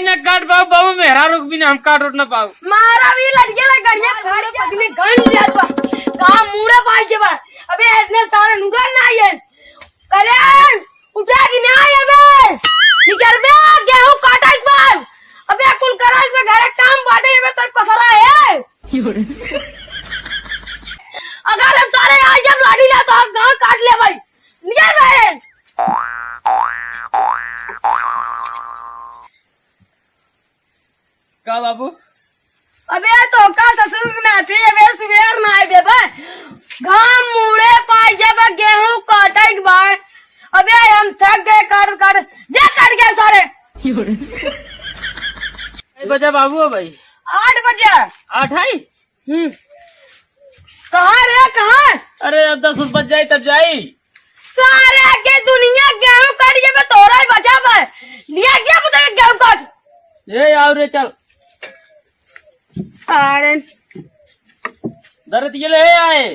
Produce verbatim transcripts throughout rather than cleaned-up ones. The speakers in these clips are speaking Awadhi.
ना काट पाऊ बाबू, मेहरारू के बिना हम काट उठ ना पाऊ। मारा भी लड़िया ना गड़िया, फाड़ के पगली गन लिया तो। काम मूड़ा पाई के बा। अबे इतने सारे नुकसान ना आइए। करे, उठा कि ना आइए बे। निकर बे, गेहूं काटा एक बार। अबे कुल करा, इसमें घरे काम बाटे, ये तो पसरा है। अगर हम सारे आ जब लाठी ना तो हम गांव काट ले भाई। निकल बे। का बाबू? अबे तो का ससुर के नाती, अबे सुबेर ना आए देबे। घाम मुड़े पाई जब गेहूं काटे के बाद। अबे हम थक गए काट काट, जा काट गए सारे। ए बजा बाबू हो भाई। आठ बजे। आठ है? हम्म। कहाँ रे, कहाँ? अरे, अब दस बज जाई, तब जाई। सारे आगे दुनिया गेहूं काट के मैं तोरा ही बचा बा। लिया क्या पता है गेहूं काट? ए, आओ रे, चल। सारे। दर्द ये ले आए।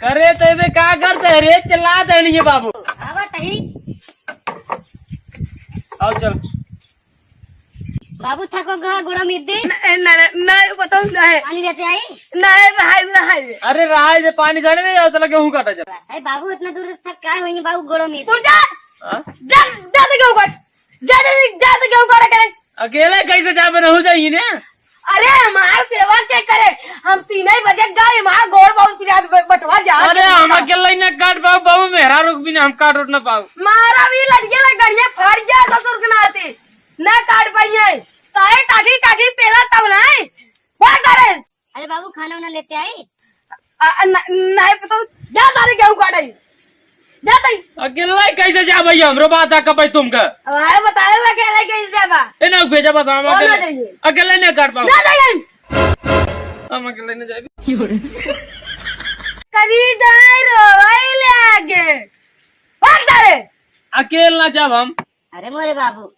करे तो बे का करते है रे, चिल्ला दे नहीं है बाबू। आवा तही। आओ चल। बाबू थको गा, गोड़ा मीत दे। नहीं, नहीं, नहीं, बताओ, नहीं। पानी लेते आई? नहीं, नहीं, नहीं। अरे रहा है, पानी जाने नहीं आता, गेहूं काटा जा। अरे बाबू, इतना दूर से थक काहे हुई बाबू, गोड़ा मीत। तू जा। हाँ? जा, जा तो गेहूं काट। जा, जा, जा तो गेहूं काटा करे। अकेले कैसे जाबे, रहू जाइए ना। अरे हमार सेवा के करे, हम तीन ही बजे गए, हमार गोड़ बहुत पिरात ब-, बटवा जा। अरे हम अकेले ही ना काट पाऊ बाबू, मेहरारू के बिना हम काट उठ ना पाऊ। मारा भी लड़िया ना गड़िया फाड़ जा ससुर के नाती। ना काट पाइए। सारे टाठी टाठी पेला तब ना है। बहुत सारे। अरे बाबू, खाना वाना लेते आई? आ, आ, न-, नहीं पता, जा सारे गेहूं काटे। जा तई। अकेला ही कैसे जा भैया, हमरो बात आ कपई तुमका। अब आए बताए हुआ अकेला ही कैसे जाबा? ए ना भेजा बता, हम और ना अकेले, जाइए। अकेले नहीं काट पाऊ। ना जाइए। हम अकेले नहीं जाबे। करी जाए रोवाई लागे। भाग सारे। अकेले ना जाब हम। अरे मोरे बाबू,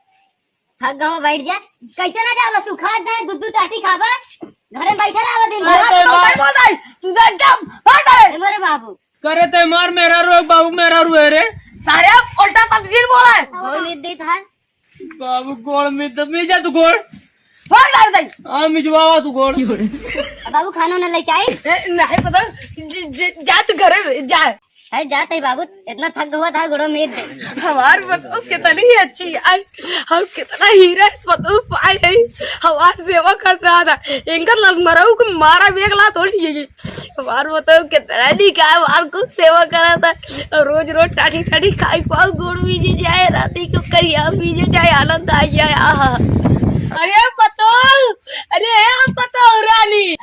थक गवा, बैठ जा। कैसे ना जाबा तू? खात ना, दू दू टाटी खाबा, घरे में बैठा रहा दिन भर। अरे तो भाई बोल भाई, तू जा, जा, भाग सारे। ए मोरे बाबू। करे ते मार मेहरारू, बाबू मेहरारू है रे। सारे उल्टा शब्द जिन बोला है। गोड़ मीत दे थार। बाबू गोड़ मीत दे, मीत जा तू गोड़। भाग सारे तई। हाँ, मिजवावा तू गोड़। अब बाबू खाना ना लेके आई? ए, नहीं पता, ज-, ज-, जा तू घरे में, जा। अरे जात है बाबू, इतना थक हुआ था, गोड़ो मीत दे। हमार पतोह कितनी अच्छी है, हम कितना हीरा पतोह पाए हैं। हमार सेवा कर रहा था, इनका ललमराऊ को मारा भी एक लात उठ गई। हमार पतोह कितना निकाय, हमार खूब सेवा करा था। और रोज रोज टाठी टाठी खाई पाऊ, गोड़ भीजे जाए, राती को करिया भीजे जाए, आनंद आ जाए। आहा। अरे पतोह, अरे हम पतोह रानी।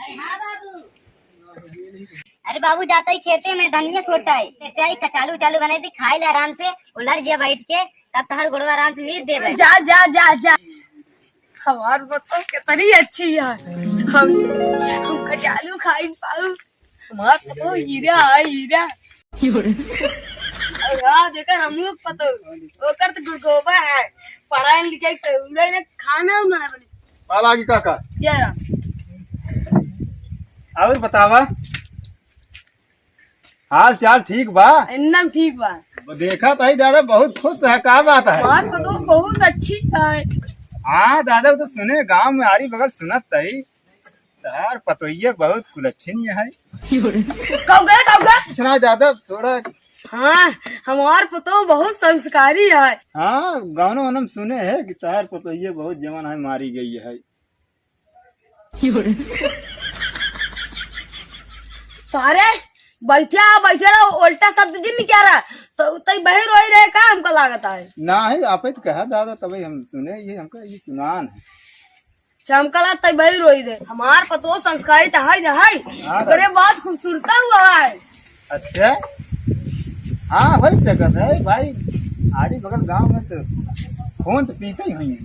अरे बाबू, जाता ही खेते में धनिया खोटा है, खेते आई, कचालू उचालू बनाई थी, खाई ले आराम से, उलर जिया बैठ के, तब तहर गोड़वा आराम से मीत देबे। जा, जा, जा, जा। हमार पतोह कितनी अच्छी है। हम, हम कचालू खाई पाऊ। हमार पतोह हीरा है, हीरा। और हाँ, देखा हम लोग पतोह, ओकर तो गुड़गोबर है। पढ़ाई लिखाई से उड़े ने खाना उना बने। पाला की काका। जय राम। और बतावा, हाल चाल ठीक बा? एकदम ठीक बा। देखा तही दादा बहुत खुश है, का बात है? हमार पतोह बहुत अच्छी है। हाँ दादा, वो तो सुने गांव में आरी बगल सुनत तही, तहार पतोहिया बहुत कुलच्छनी है। कब गए, कब गए? कुछ ना दादा, थोड़ा। हाँ, हमार पतोह बहुत संस्कारी है। हाँ, गाना वाना में सुने है कि तहार पतोहिया बहुत जवान है, मारी गई है। सारे बैठा, बैठा रहो, उल्टा शब्द जिन क्या रहा? तो तई बहिर वही रहे का, हमका लागत है। ना है, आपे तो कहा दादा, तभी हम सुने, ये हमका ये सुनान है। चमकला तई बहिर वही रहे। हमार पतोह संस्कारी तो है, है। हाँ, अरे बहुत खूबसूरत हुआ है। अच्छा, हाँ, हो सकत है भाई, आरी बगल गांव में तो खून तो पीते ही हुई है।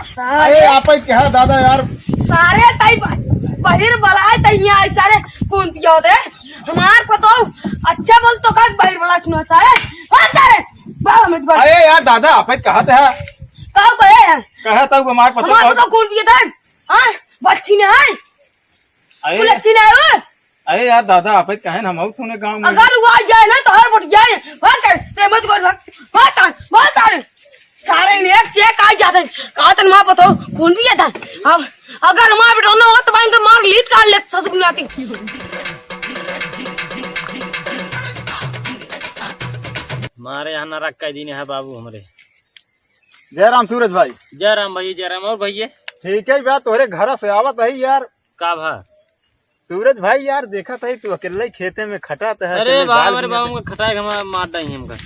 सारे अरे, आप ही कहा दादा यार। सारे तई ब-, बहिर बलाए तई यहाँ, सारे खून पियो दे। हमार पतोह अच्छा बोल तो का बहिर बला सुना सारे। हाँ सारे, बाबा मत बोल। अरे यार दादा, आप ही कहा था। का कहे है? कहा था हमार पतोह हमार का पतोह खून पिए था। हाँ, बच्ची ने है। अरे, कुल अच्छी ना है। अरे यार दादा, आप कहे ना, हम और सुने गांव में। अगर वो आ जाए ना तो हर बट जाए। हाँ सर, ते मत कर। तन, का तन मार पतो, खून पिया था। अब अगर हमार बेटवा ना हो, तो भाई इनका मार लीत काट लेत ससुर नाती। मारे यहाँ नरक का दिन है बाबू हमरे। जय राम सूरज भाई। जय राम भैया, जय राम। और भैया? ठीक है बा, तोहरे घर से आवत है यार। का भा? सूरज भाई यार, देखत है तू अकेले ही खेते में खटात है, अरे अकेले बा, बाल हमारे बीनत बाबू है। हमका खटाए के हमारा मार डाई हमका।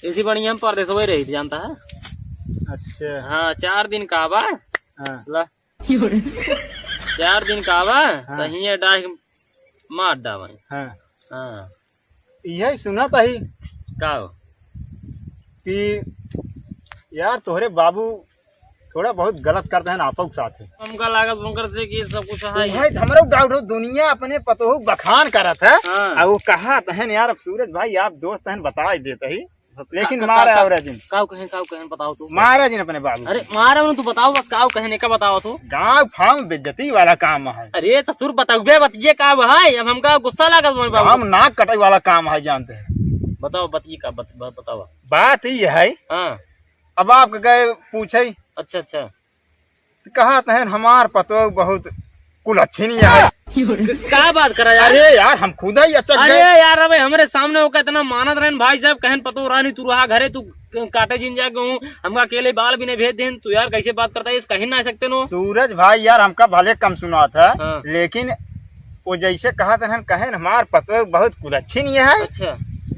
ऐसी बढ़िया हम परदेस वही रही थी, जानता है? अच्छा। हाँ, चार दिन का बा। हाँ। ला। चार दिन का बा, हाँ। तो हियाँ डाह के मार डावे। हाँ। हाँ। यही सुनत ही का हो? कि यार तोहरे बाबू थोड़ा बहुत गलत करत हैं आपक साथ। हमका लागत उनकर से कि सब कुछ है। भाई हमरो डाउट हो, दुनिया अपने पतोहू बखान करत है। हाँ। आ वो कहत हैं यार, अब सूरज भाई आप दोस्त हैं, बताइ देत ही। लेकिन का, का, मारे का, आवरे जिन। काउ कहें, काउ कहें, बताओ तू। मारे जिन अपने बाबू। अरे मारे उन्हें तू बताओ बस, काउ कहें, का बताओ तू। गाँव फाम बेइज्जती वाला काम है। अरे ससुर बताउबे बतिये का है, अब हमका गुस्सा लागत है बाबू। हम नाक कटाई वाला काम है, जानते हैं। बताओ बतिये का बत-, ब-, बताओ। बात ई है। हाँ। अब आपके गए पूछे। अच्छा, अच्छा। कहत हैं हमार पतोह बहुत कुलच्छिनी है। क-, का बात करा यार? अरे यार, हम खुद ही अचक अरे गए। यार, अबे हमरे सामने ओका इतना मानत रहन भाई साहब, कहन पतोह रानी तू रहा घरे, तू काटे जिन जा गेहूँ, हमका अकेले बाल भी नहीं भेज देन, तू यार कैसे बात करता है, इस कहीं ना सकते नो। सूरज भाई यार, हमका भले कम सुनात है, हाँ। लेकिन वो जैसे कहत रहन, कहन हमार पतोह बहुत कुलच्छिनी है। अच्छा।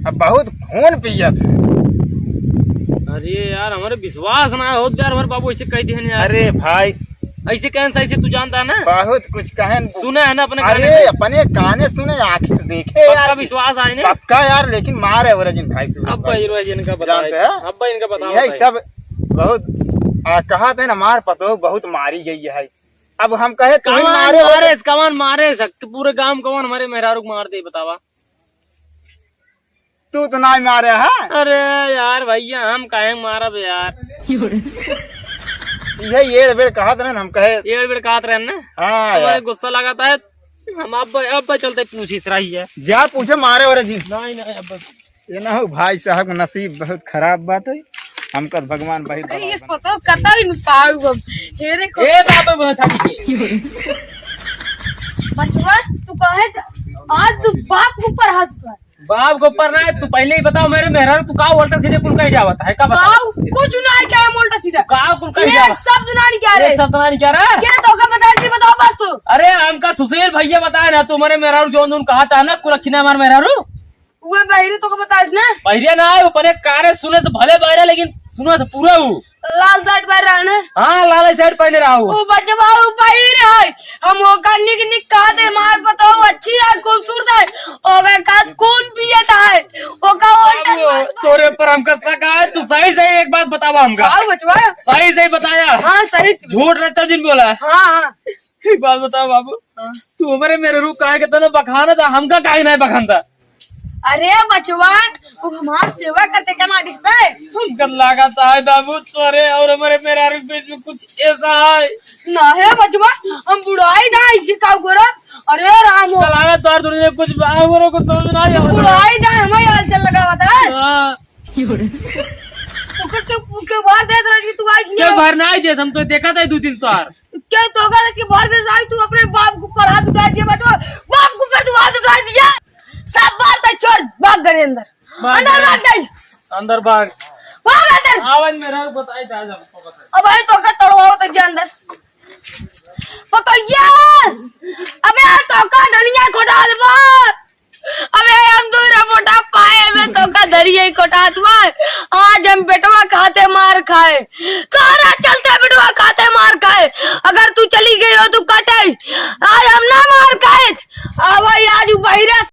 अब बहुत खून पियत है। अरे यार, हमारे विश्वास ना होत यार, हमारे बाबू ऐसे कह दिहन यार। अरे भाई। ऐसे कहन सही से तू जानता ना? बहुत कुछ कहन। सुना है ना अपने काने अरे, से? अपने काने सुने, आँखें से देखे पक्का यार। विश्वास आए ना? पक्का यार, लेकिन मारे आवरे जिन भाई से। अब भाई रोज इनका बताओ। जानते हैं? अब भाई इनका बताओ यही भाई। सब बहुत, आ, कहत हैं ना, मार पतोह बहुत मारी गई है। अब हम कहे, "तू ही कवन मारे हो।" मारे, कवन मारे, सक-, पूरे गांव कवन हमारे मेहरारू को मार दे, बतावा। तू तो ना मारे, हाँ? अरे यार भैया, हम काहे मारब यार? यही एड़ बेड़ कहत रहन, हम कहे। एड़ बेड़ कहत रहन ना? हाँ हमारे यार। गुस्सा लगाता है, हम अब, अब चलते पूछी रही है। जा पूछे मारे आवरे जिन। नहीं, नहीं, अब ये ना हो भाई साहब, नसीब बहुत खराब बाटे। हमका तो भगवान भाई अरे, ये पता कतई न पाऊ हम। हे रे को ए बाप रे, बता के। बचवा, तू कहे त-, आज तू बाप के ऊपर हाथ उठा। बाप के ऊपर ना, तू पहले ही बताओ मेरे मेहरारू, तू का उल्टा सीधे कुल कह जावत है, का बता? का कुछ ना है, क्या है उल्टा सीधा? का कुल कह ये जावत? सब सुनानी क्या रे? ये सब सुनानी क्या रे? क्या तो का बता दी, बताओ बस तू। अरे हमका सुशील भैया बताए ना, तू मेरे मेहरारू जौन जौन कहा था ना, कुल अखिना मार मेहरारू। उहे बहिरी तोका बताइस ना? बहिरिया ना है, ऊपर एक कारे सुने तो भले बहिरा, लेकिन सुने तो पूरा हूँ। लाल शर्ट पहन रहा ना? हाँ, लाल शर्ट पहने रहा हूँ। ओ बचवा, उ बहिर है। हम ओका निक निक कहा थे, मार पतोह अच्छी है, खूबसूरत है। ओका कात खून पियत है। ओका उल्टा बाबू, तोरे पर हमका शक है, तू सही सही एक बात बतावा हमका। हाँ बचवा। सही सही बताया। हाँ, सही से। झूठ रहता जिन बोला। हाँ, हाँ। एक बात बताओ बाबू, हाँ। तू हमारे मेहरारू काहे के तने बखाना था, हमका काहे नहीं बखानता? अरे बचवा, तू हमार सेवा करते का ना दिखता है? हमका लागत है बाबू, तोरे और हमारे मेहरारू के बीच में कुछ ऐसा है। ना है बचवा, हम बुढ़ाई ना इसी काम करो। अरे राम हो। हमका लागत तोर दुनिया कुछ बा, हमरो को समझ ना आया। बुढ़ाई ना हमारे हाल चल लगा होता है। हाँ। तू के, के, के बाहर देत रह कि तू आज क्यों नहीं बाहर ना आई देत? हम तो देखा था दो दिन तोर। क्या तो अगर आज के बाहर देश आई, तू अपने बाप के ऊपर हाथ उठा दिया, बचवा, बाप के ऊपर तू हाथ उठा दिया। सब बात है, छोड़, भाग गए अंदर। भाग अंदर गए। भाग गए। अंदर भाग। भाग अंदर। आवाज में रहो, बताए जा, जा, बताए। अब भाई तो का तोड़वाओ तो जा अंदर। पकड़िया। अबे तो का धनिया खोटा दबा। अबे हम दूर मोटा पाए में तो का धरिए कोटात मार। आज हम बेटवा खाते मार खाए, तोरा चलते बेटवा खाते मार खाए। अगर तू चली गई हो तू कटे, आज हम ना मार खाए। अब आज उ बहिरे